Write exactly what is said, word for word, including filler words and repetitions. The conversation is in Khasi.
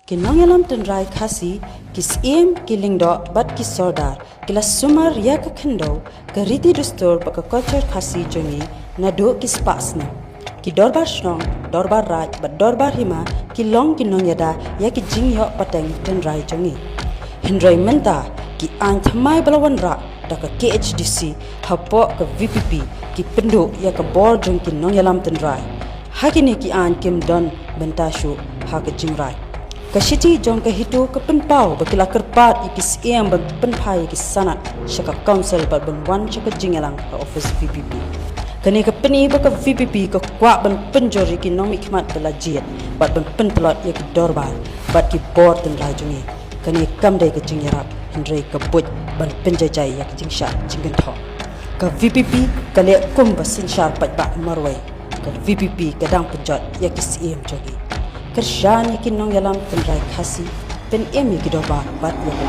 Ki nongïalam tynrai Khasi, ki syiem, ki lyngdoh bad ki sordar ki la sumar ïa ka khyndew, ka riti dustur bad ka culture Khasi jong ngi naduh ki spah snem. Ki dorbar shnong, dorbar raid bad dorbar hima ki long ki nongïada ïa ki jingïoh pateng tynrai jong ngi. Hynrei mynta ki aiñ thymmai ba la wanrah da ka K H A D C hapoh ka V P P ki pynduh ïa ka bor jong ki nongïalam tynrai. Ha kine ki aiñ kim don bynta shuh ha ka jingrai. Ka shithi jong ka HITO ka pynpaw ba ki la kyrpad ïa ki syiem ban pynphai ïa ki sanad sha ka council bad ban wan sha ka jingïalang ha office V P P. Kane ka pyni ba ka V P P ka kwah ban pynjur ïa ki nongmihkhmat ba la jied bad ban pyntlot ïa ki dorbar bad ki bor tynrai jong ngi. Kane kam dei ka jingïarap, hynrei ka buit ban pynjaijai ïa ka jingshah jingkynthoh. Ka V P P ka leh kum ba synshar paidbah marwei. Ka V P P ka dang pynjot ïa ki syiem jong ngi. Kyrshan ïa ki nongïalam tynrai Khasi, pynim ïa ki dorbar bad ïa ka